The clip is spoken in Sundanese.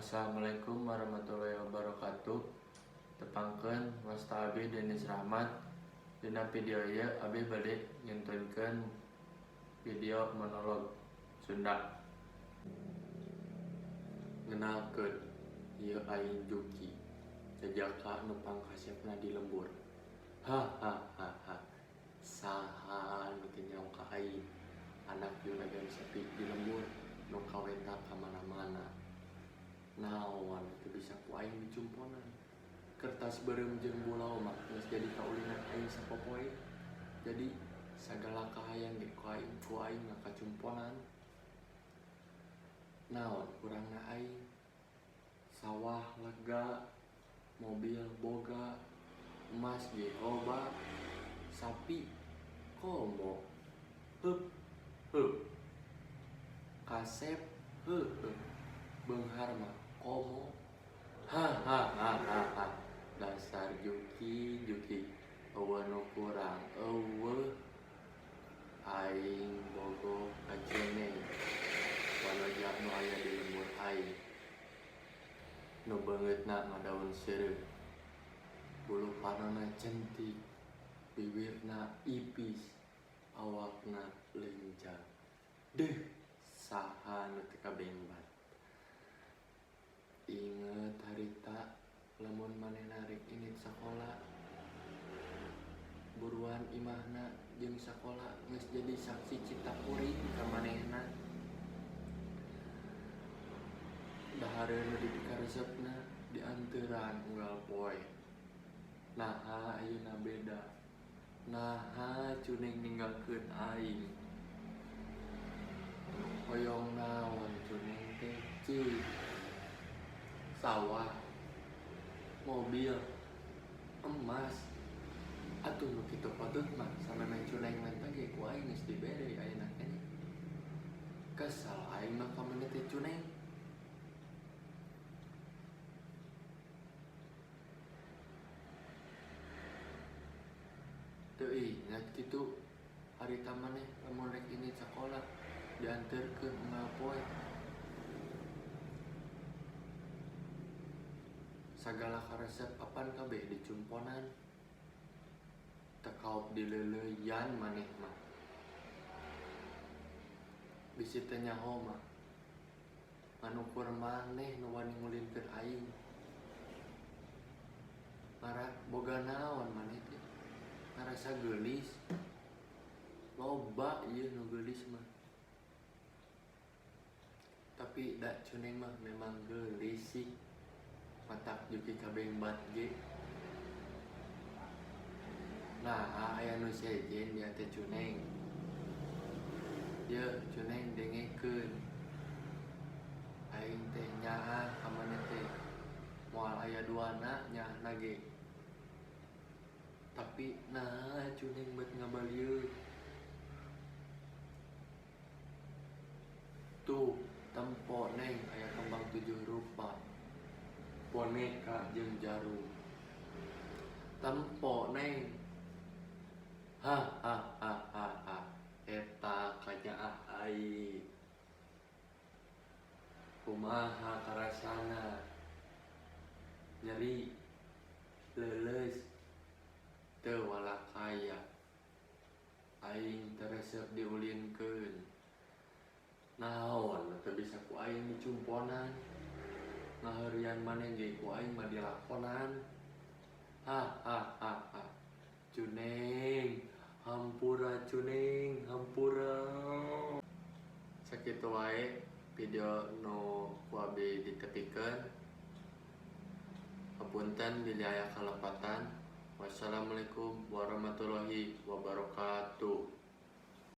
Assalamualaikum warahmatullahi wabarakatuh. Tepangkeun, wasta abi Denis Rahmat. Dina video ieu abi bade ngintunkeun video monolog Sunda. Ngenalkeun, ieu aing Juki, jajaka nu pangkasepna di lembur. Ha ha ha ha. Saha nu teu nyaho ka aing, anak juragan sapi di lembur nu kawenta ka mana-mana. Naon teu bisa ku aing dicumponan. Kertas beureum jeung bulau mah geus jadi kaulinan aing sapopoe. Jadi sagala kahayang ge ku aing mah kacumponan. Naon kurangna aing? Sawah lega, mobil boga, emas ge loba, sapi komo. Heup heup. Kasep heueuh, beunghar mah komo. Ha ha ha ha ha. Dasar Juki, Juki, euweuh nu kurang euweuh. Aing bogoh ka Cuneng, wanoja nu aya di lembur aing. Nu beungeutna ngadaun seureuh, bulu panonna centik, biwirna ipis, awakna leunca. Deuh, saha nu teu kabengbat. Inget harita lamun manehna rek indit sakola. Buruan imahna jeung sakola geus jadi saksi cinta kuring ka manehna. Dahareun nu dipikaresepna dianteuran unggal poe. Naha ayeuna beda? Naha Cuneng ninggalkeun aing? Hoyong naon Cuneng teh cik? Sawah, mobil, emas. Atuh nu kitu patut mah samemeh Cuneng menta ge ku aing geus dibere ayeuna keneh. Kesal aing mah ka maneh teh, Cuneng. Teu ingat kitu harita maneh lamun rek indit sakola dianterkeun unggal poe? Sagala karesep apan kabeh dicumponan? Teu kaop dileuleuyan maneh mah. Bisi teu nyaho mah, ngan ukur maneh nu wani ngulinkeun aing. Ngara boga naon maneh teh? Ngarasa geulis? Loba ieu nu geulis mah. Tapi da Cuneng mah memang geulis sih. Matak Juki kabengbat ge. Naha aya nu sejen dia teh, Cuneng? Yeuh Cuneng, dengekeun. Aing teh nyaah ka maneh teh moal aya duana nyaahna ge. Tapi naha Cuneng bet ngabalieut? Tuh, tempo Neng, aya kembang tujuh rupa. Boneka jeung jarum. Tempo, Neng. Ha ha ha ha ha. Eta kanyaah aing. Kumaha karasana? Nyeri? Leuleus? Teu walakaya. Aing teu resep diulinkeun. Naon teu bisa ku aing dicumponan? Ngaheureuyan maneh ge ku aing mah dilakonan. Ha ha ha ha. Cuneng, hampura Cuneng, hampura. Sakitu wae video nu ku abi ditepikeun. Hapunten bilih aya kalepatan. Wassalamualaikum warahmatullahi wabarakatuh.